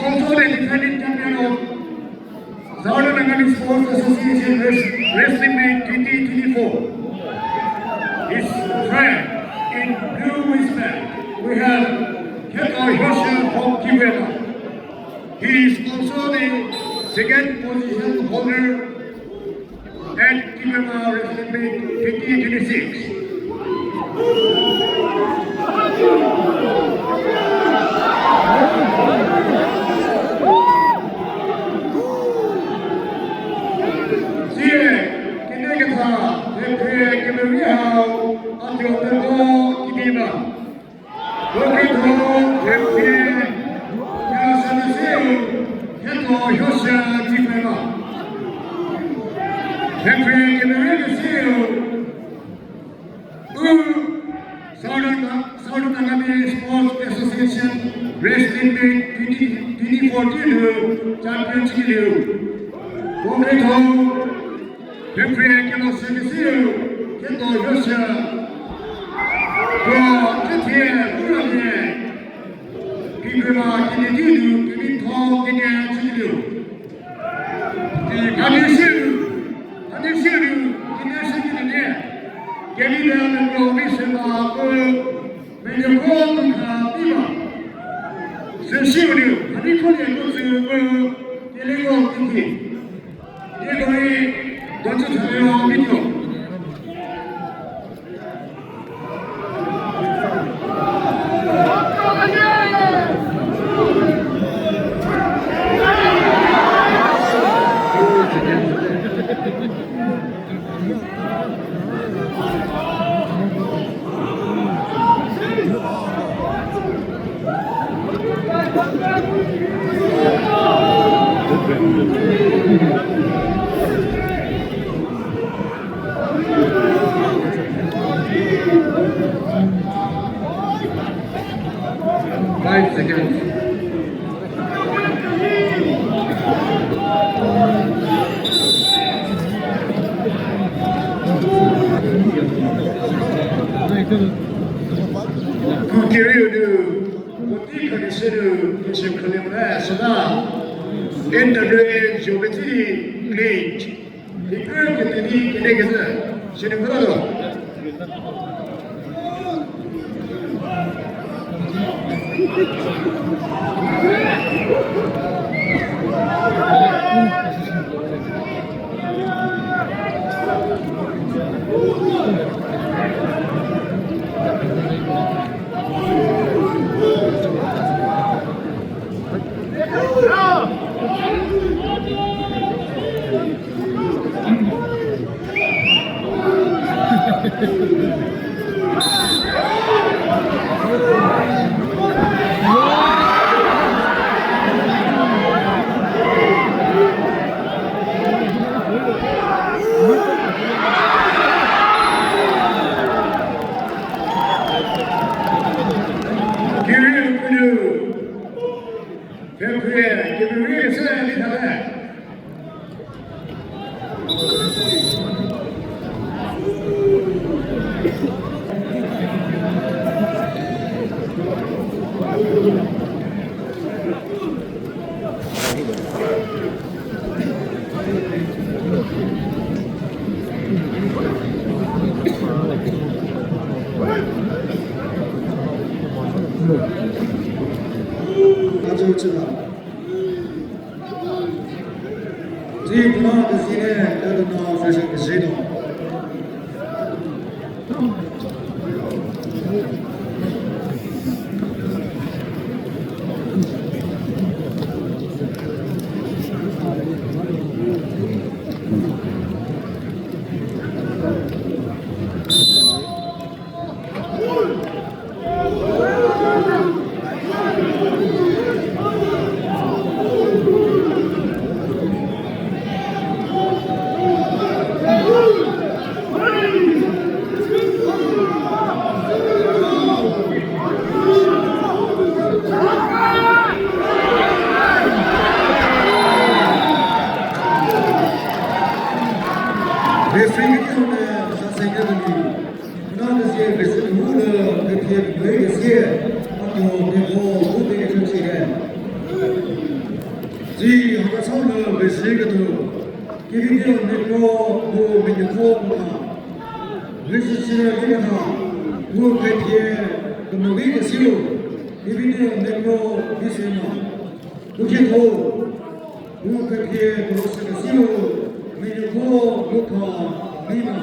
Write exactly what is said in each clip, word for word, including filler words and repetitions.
Also the defending champion of Southern Angami Sports Association Wres-, Wrestling Meet twenty twenty-four. His friend in blue waistband, we have Keto Hyosha from Kibuema. He is also the second position holder at Kibuema Wrestling Meet twenty twenty-six. Sie, kene ketha, phe phe kemerie hau, a tuo peko kidi ba. Poketho, phe phe, ya sa na seu, Keto Hyosha Kibuema. Phe phe kemerie na seu, u Southern, Southern Angami Sports Association Wrestling Meet twenty twenty-four nu champion chülieu. Poketho, phe phe kelo se na seu, Keto Hyosha. Ko, kethie, kura nie. Kibuema kine di nu, kini tho kine chülieu. Kadi siu, kadi siu, kine se kine nie. Keni de na ko mi se ba ko, me ne ko mi ka mi ba. Se siu, kadi ko ne ko se ko, kele ko kiki. Ye ko i, do chu sa yo mi ko. Five seconds. Kukeriu nu, koti kani se nu, kese khalembe sona, N W A Geometry Glitch. Ikra keteni kene kene. Sini kura do. Tsi haka sau nu mezhieketuo, Kevin Mekro mu Menuoko Mokha, Mezhie Chüra Lieketha, mu Kepie Kemovi Kesiu, Kevin Mekro Viswema, mu Kepie Kemovi Kesiu, Menuoko Mokha Vima.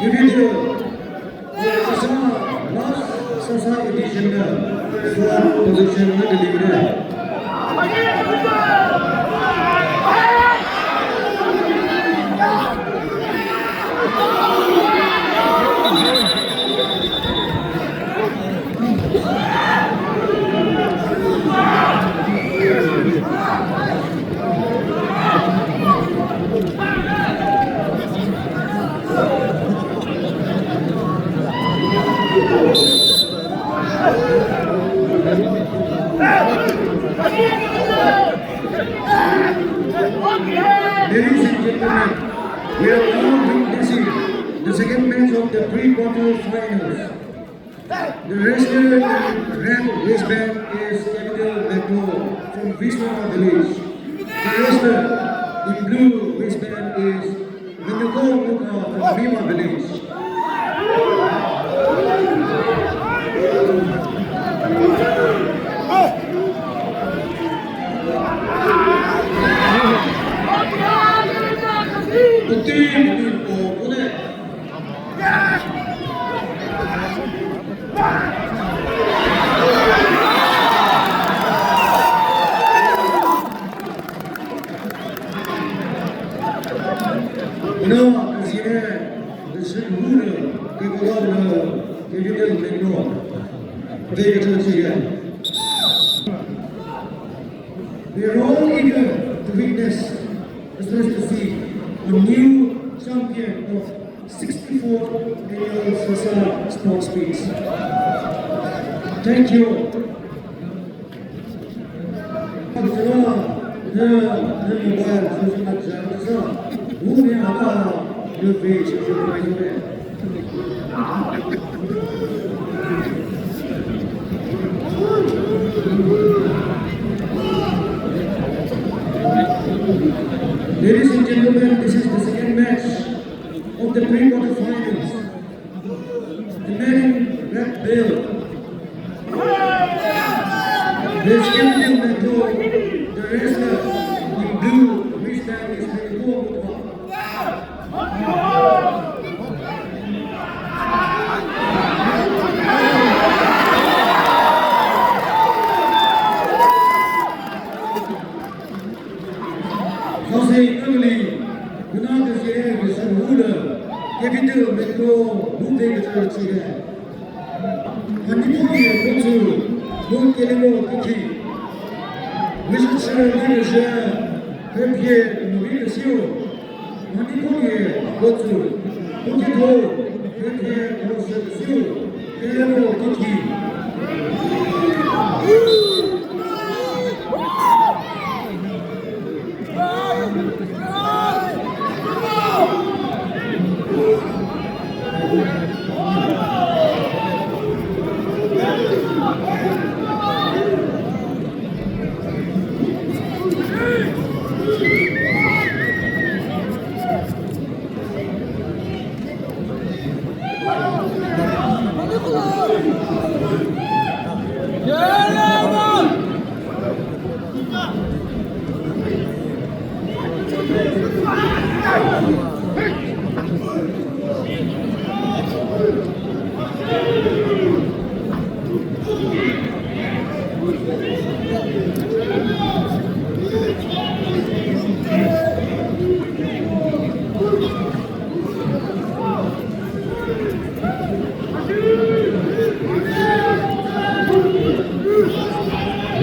Individual, Sasa, last Sasa edition, fourth position, delivery. Ladies and gentlemen, we are now witnessing the second match of the pre-quarter finals. The wrestler in red waistband is Capital Mekro from Viswema village. The wrestler in blue waistband is Menuoko Mokha from Vima village. We're all eager to witness, as well as to see, a new champion of sixty-fourth annual Sasa Sports Meets. Thank you all. Ladies and gentlemen, this is the second match of the pre-quarter finals. The man in red belt, the champion that go, the wrestler in blue, wristband is Menuoko Mokha. Sase Nagoli, Guna Kazire, Gazhou Wuda, Capital Mekro, Bute Kazhou Chire. Haniko Lie Kotsu, Mo Kelemo Kiki. Mizhü Chüra Likezhü, Kepie Kemovi Kesiu. Haniko Lie Kotsu, Mo Ketho, Kepie Kemovi Kesiu, Kelemo Kiki.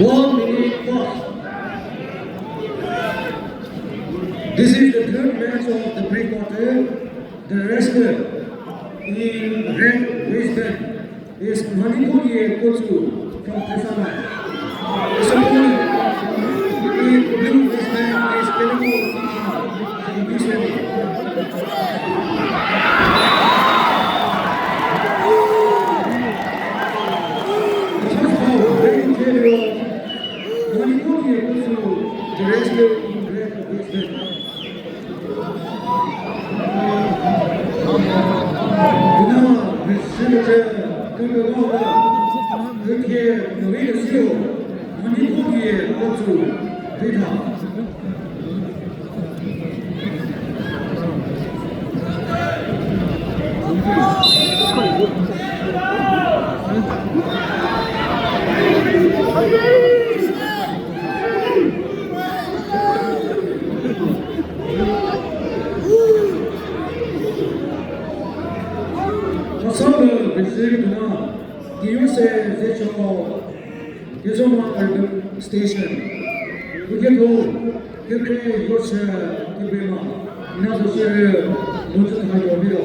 One minute pause. This is the third match of the pre-quarter. The wrestler in red waistband is Haniko Lie Kotsu from Phesamai. His opponent in blue waistband is Kelemo Kiki from Viswema. Hasan Vizir Duna, Kiyuse Zecho, Kezhoma Urban Station. Uketho, Kekre Yose Kibema, Nazosere, Mozü Thayo Miro.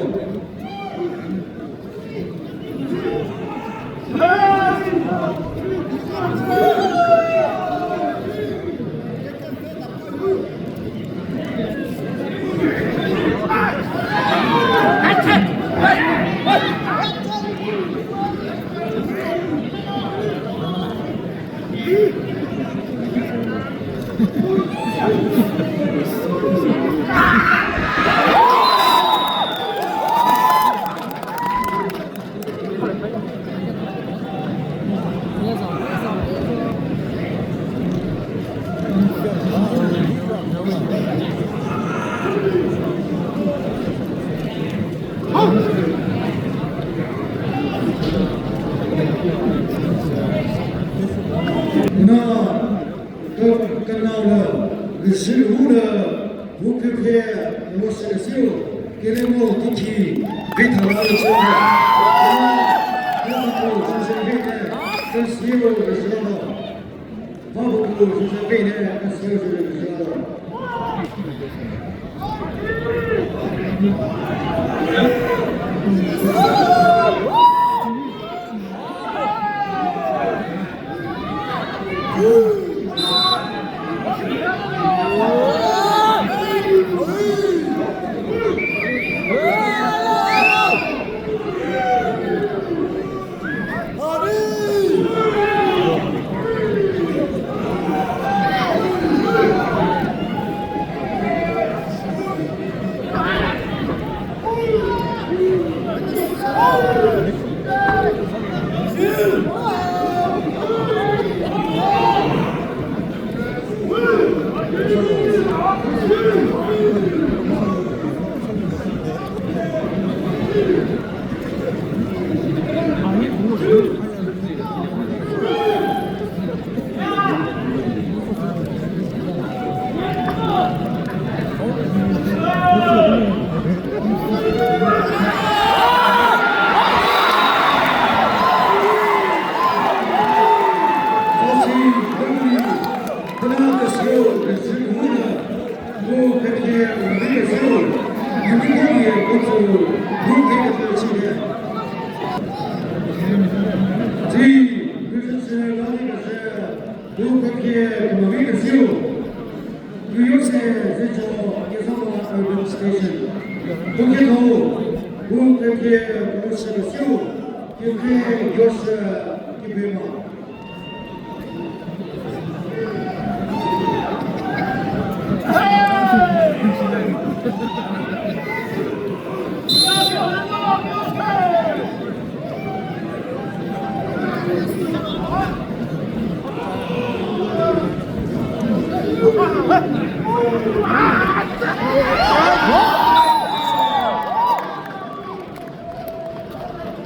Na, ke-, kenau le, leshü hu le, bu kephe, mo se lesiu, kele mo tiki, vi thala le chü. Na, na ko, se se vi ne, se siu le chü.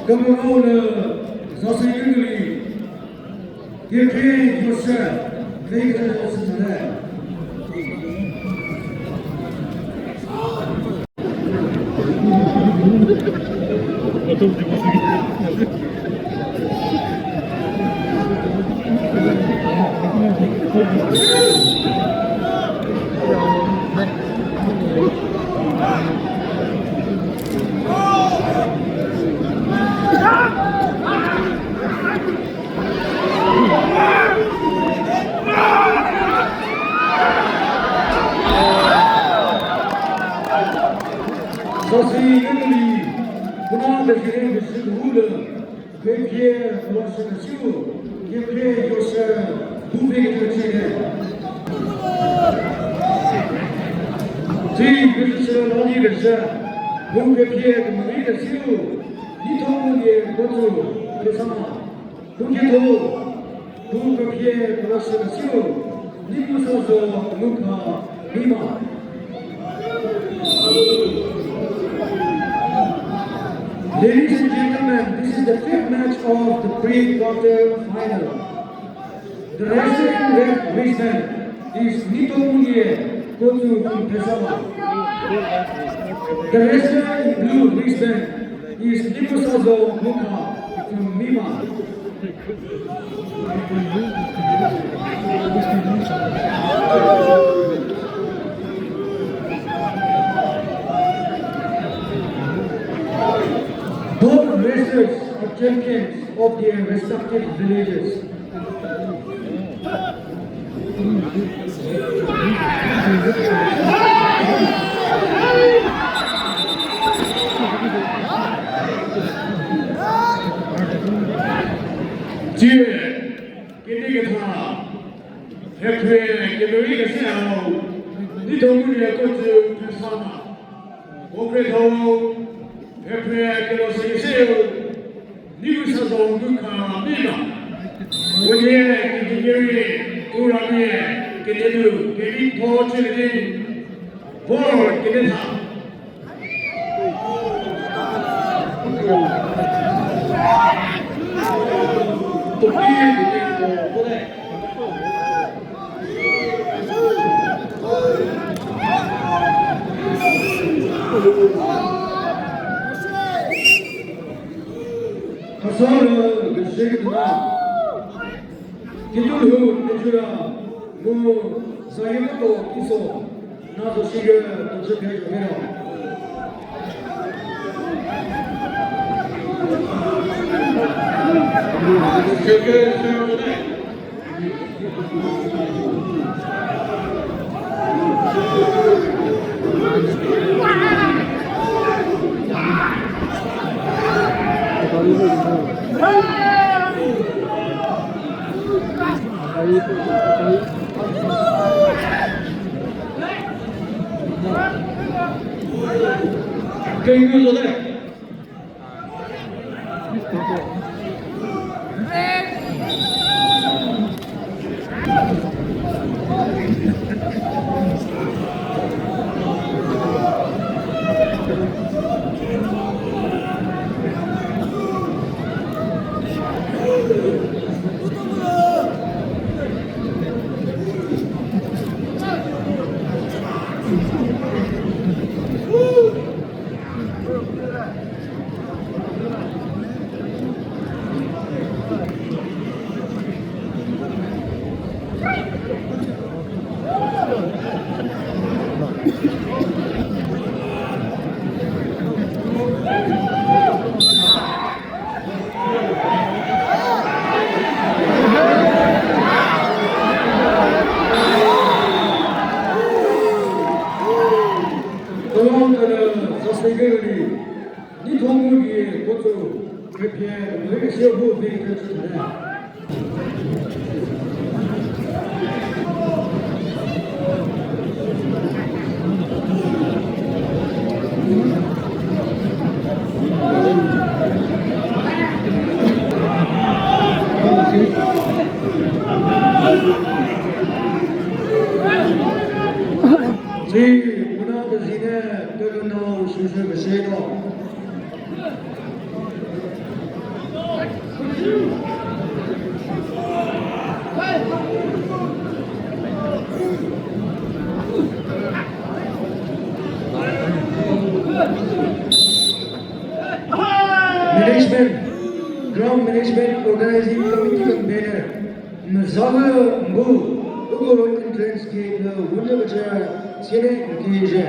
Kemero le zasi yükeli, Kekre Yose, Kekre Yose. Sasi Yemili, kuna kejire keshü kehou le, Kepie Losü Kesiu, Kepie Yosü, bu pie kecü chüte. Tsi kecü chü lali keshü, bu Kepie Kemeri Kesiu, Nitho Mulie Kotsu, Pesama. Kuketho, bu Kepie Losü Kesiu, Nimusazo Mukha, Mima. Ladies and gentlemen, this is the fifth match of the pre-quarter final. The wrestler in red wristband is Nitho Mulie Kotsu from Pesama. The wrestler in blue wristband is Nimusazo Mukha from Mima. Both wrestlers are champions of their respective villages. Tsie, kenie ketha, hephe, kemeri kese hau, Nitho Mulie Kotsu Pesama. Okre thau, hephe, kelo se keseu, Nimusazo Mukha Mima. Unie, kekeri, uranie, kedenu, keri tho chülie di, vor, kedetha. Khasarü keshü ketuna, Kitulhou Kejura mu Zayemako Kiso, na zo shikecü phe zho phe ro. Nitho Mulie Kotsu, kepie, kepie, kepie, kepie. Tsi, muna kezine, tekenau, süsü keseno. Management, Ground Management Organizing Committee convener, Mzalü mbu, uko entrance gate nu wunü kecü siene nkinzhie.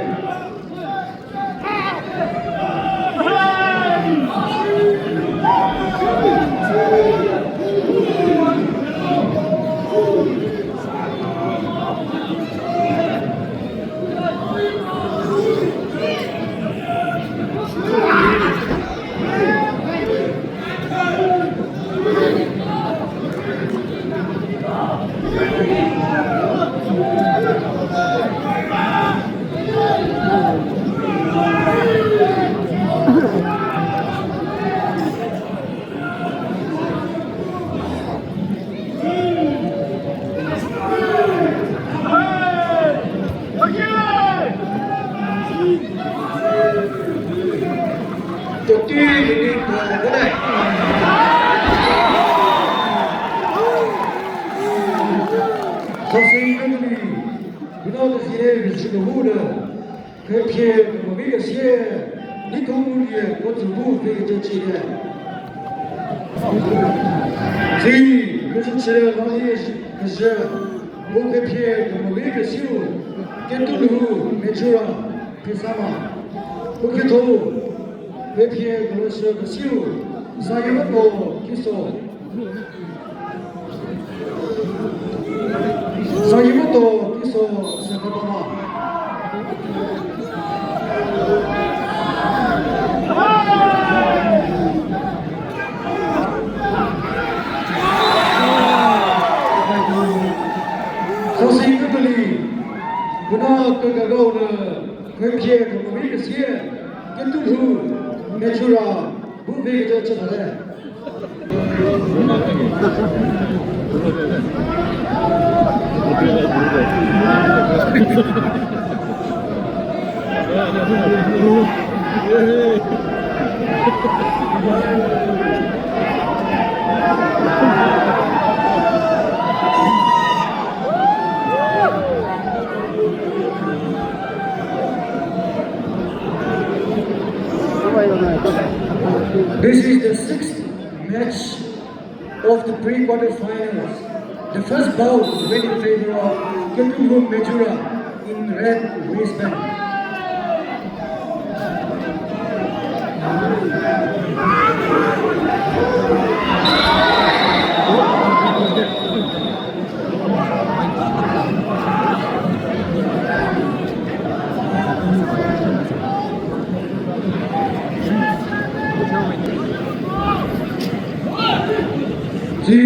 Sasei Nukeli, Bunau Desire Rüzhükehu le, Khriephie Kemevi Kesie, Nithomulie Kotsübu pfhe kecü chülie. Si, kecü chülie lali kezhü, mu Khriephie Kemevi Kesieu, Ketulhou Mejura, Phesama. Mu ketho, Khriephie Kelhoshü Kesieu, Zayiemeto Kiso. Zayiemeto Kiso Sekebama. Sasei Nukeli, Bunau Kekagau le, Khriephie Kemevi Kesie, Ketulhou Mejura, bu pfhe kecü chüthate. This is the sixth match of the pre-quarter finals. The first bout went in favor of Ketulhou Mejura in red waistband. Tsi,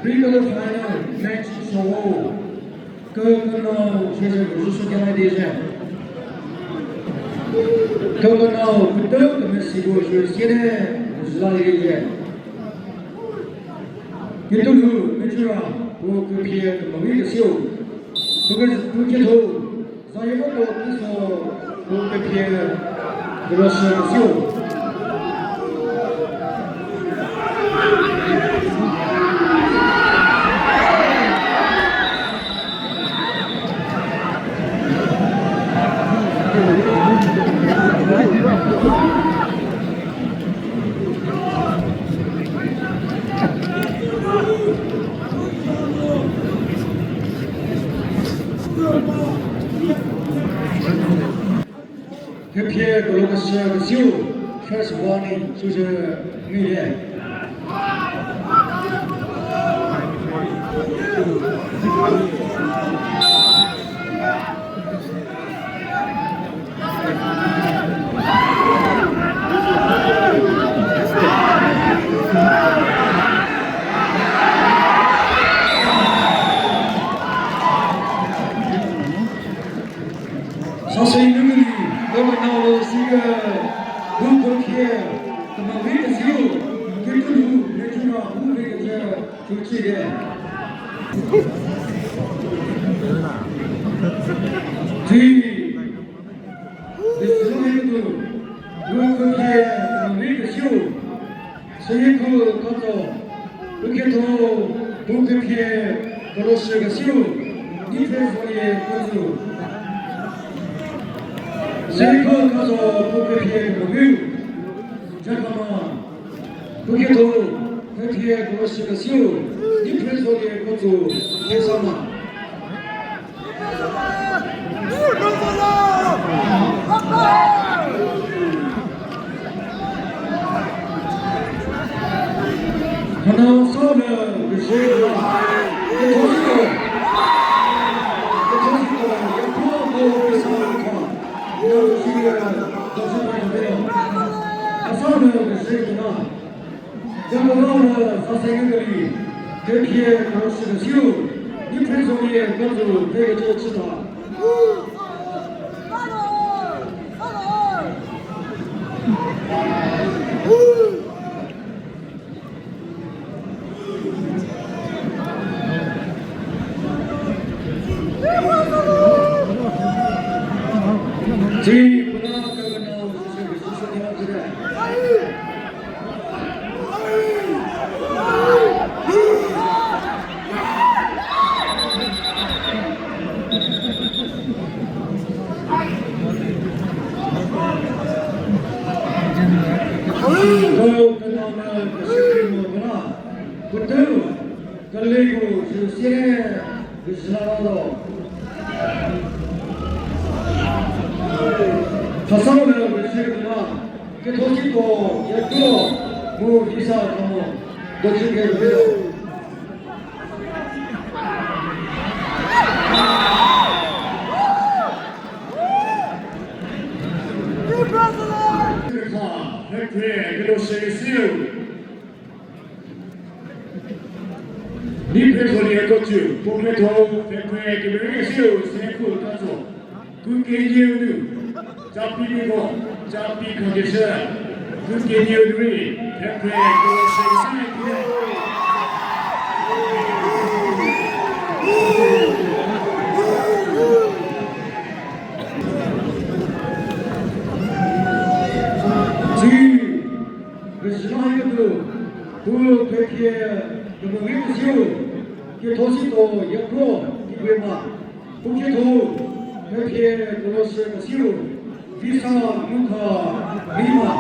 pre-quarter final match so. Kekünau shüzhü rüzhü shü kena di zhü. Kekünau pete kemesi bu shü siede zhü la di zhü. Ketulhou Mejura, pu Khriephie Kemevi Kesieu. Pu ke, pu ketho, Zayiemeto Kiso, pu Khriephie Kelhoshü Kesieu. Khriephie Kelhoshü Kesieu, first warning, süsü ngulie. Sasei Nukeli, Governor Senior, Bukokhie, Kemevi Kesieu, Ketulhou Mejura, bu pfhe kecü, Tuchide. Ti. Desilu hitu. Bukokhie Kemevi Kesieu. Seyikhu Khatso. Pu ketho. Pu Khriephie Kelhoshü Kesieu. Niphrezhülie Kotsü. Seyikhu Khatso Pu Khriephie Kemeviu. Jakama. Pu ketho, Khriephie Kelhoshü Kesieu, Niphrezhülie Kotsü, Phesama. Hana sa le kezhü la, ketho siko, ketho siko, ketho siko, Phesama. Asa nu kezhü kena. Kemero nu Sasei Nukeli, Khriephie Kelhoshü Kesieu, Niphrezhülie Kotsü pfhe kecü chüta. Tsi, puna kemero nu Sasei Nukeli, Sasei Nukeli. Puotei, kaliku jüsie, vizhüla lo. Thasau le vizhü keba, ketho siko, yatuo, mu visa kamo, dojü ke vizhü. Hepre, kelo sheri siu. Ni phe zolieko cü, puo kretho, phe phe kemerei siu, se khu tatso. Kukenieu nu, Capi niko, Capi khakeshü, Kukenieu nu rei, phe phe kelo sheri siu. Tsi, vizhüla yedu, pu phe phe, kemengei kesiu, ketho siko, yatuo, kikwe ma. Puo ketho, phe phe, kelo sheri kesiu, visa, lukha, lima.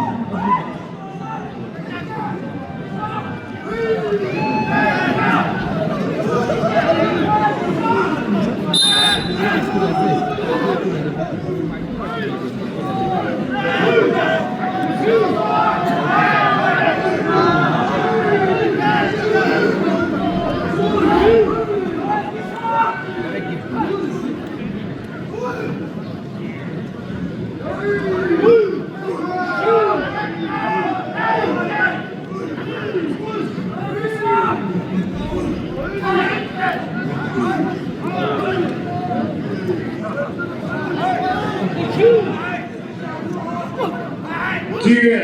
Tsie,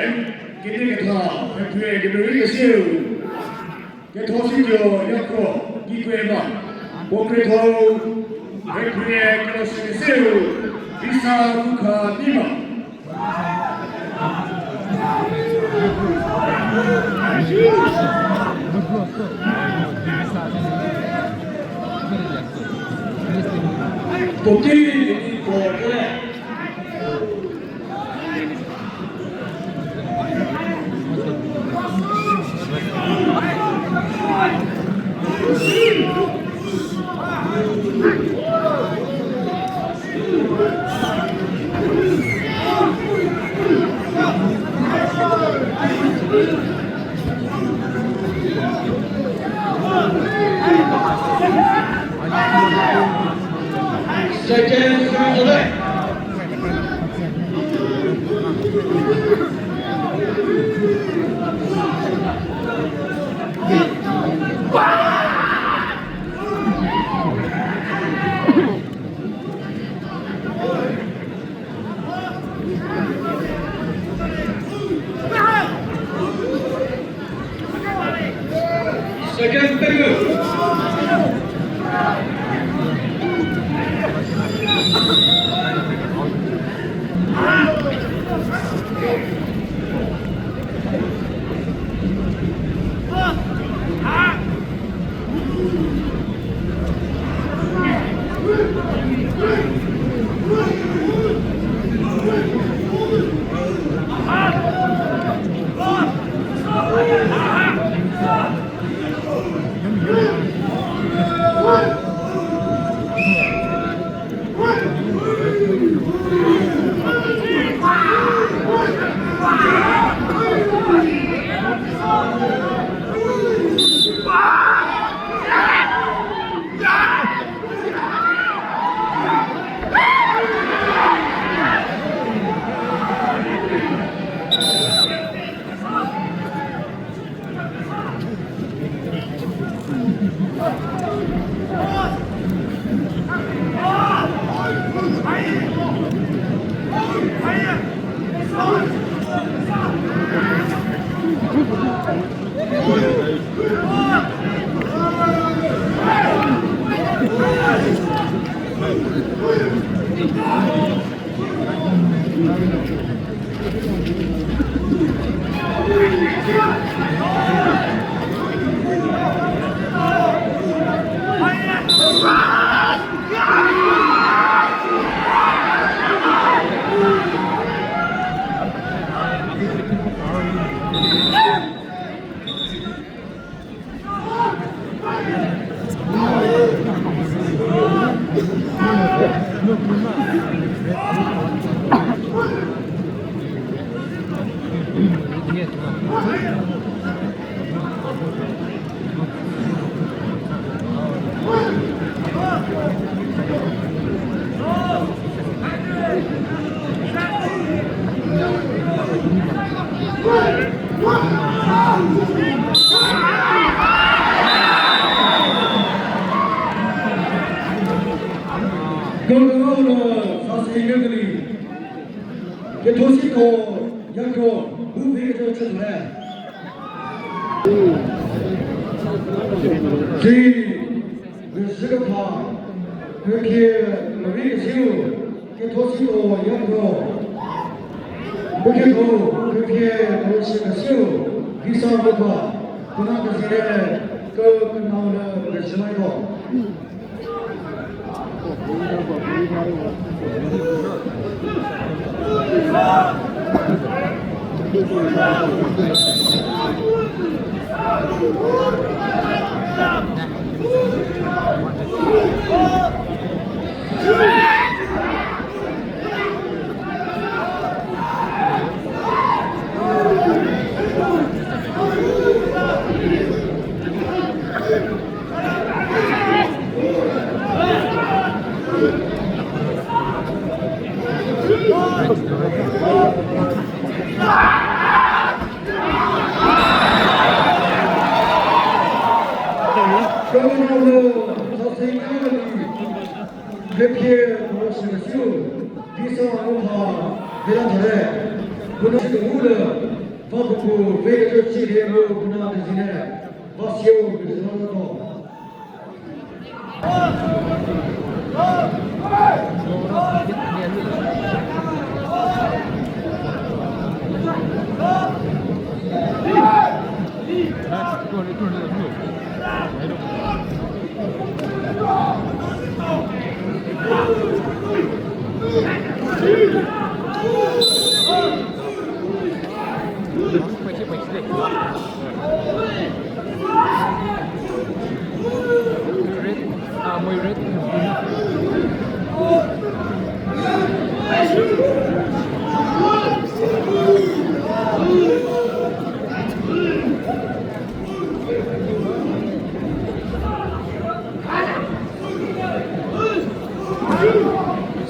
kenie ketha, phe phe kemerei kesiu. Ketho siko, yatuo, kikwe ma. Puo kretho, phe phe kelo sheri siu, visa lukha lima. Puotei, puotei. Second Kekreikecü chütuo le. Zi, Rüzhükepha, Khrüpie, Mari Keziu, Kethosito Yakro, Khrüpie, Khrüpie, Khrüpie Keziu, Visa Mokha, Kona Kezile, Kekreikecü le Rüzhülaiko.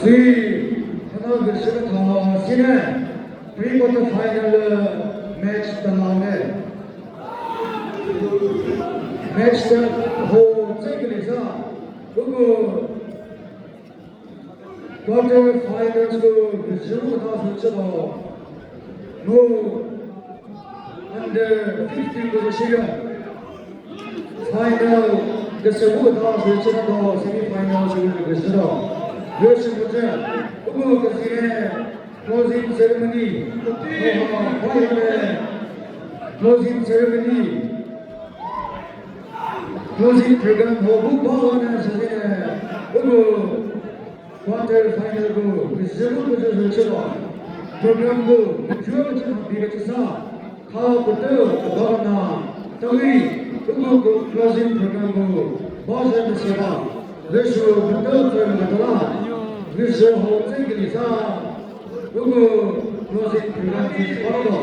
Si, hana geshü kethama sine, pre-quarter final match tala le. Match te ho tse keliza, uko quarter finals ko geshü keta sü chülo. No under fifteen ko geshü ya. Final geshü keta sü chülo, semi final sü geshü lo. Geshü ko tse, uko kesine closing ceremony. Oha, closing ceremony. Closing program ho bu ba wana sazine, uko quarter final ko, geshü ko geshü chülo. Program ko, geshü ko geshü pie chüsa. Kha puotei kebana, tawi, uko closing program ko, ba zha mese ba, rüzhü puotei tsü meketala, rüzhü ho tse keliza, uko closing program ko, ba lo.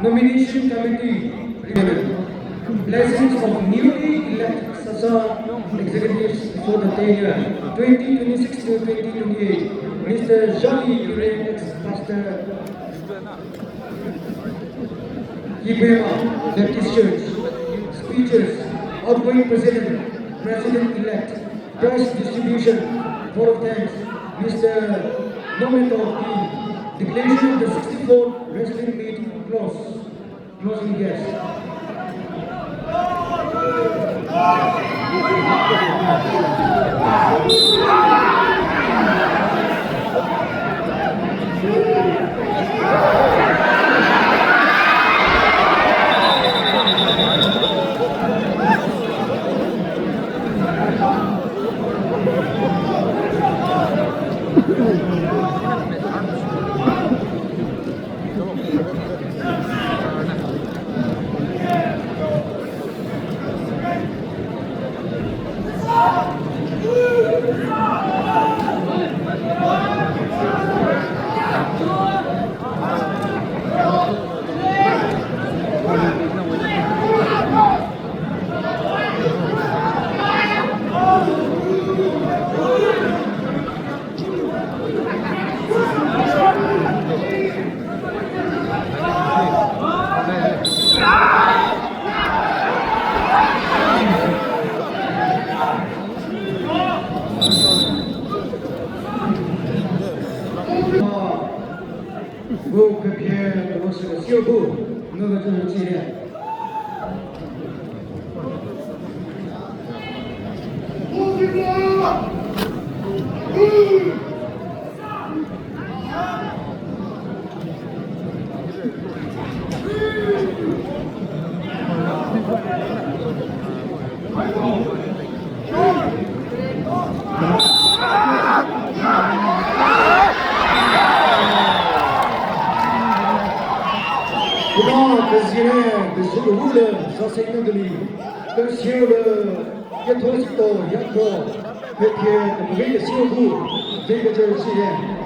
Nomination Committee, blessings of newly elected SASA executives for the tenure twenty twenty-six to twenty twenty-eight, Mister Jali Yure, ex-pastor, Kibema Baptist Church, speeches, outgoing president, president-elect, prize distribution, vote of thanks, Mister Nometo Kim, declaration of the sixty-fourth wrestling meet close, closing guest. Bu khepie kelo sü sio bu, no kecü chülie. Puo kezire, kezhü hu le, sa se ngu de li. Kesiu le, ketho sito, yakro, pete, kemhie kesiu hu, de kecü chülie.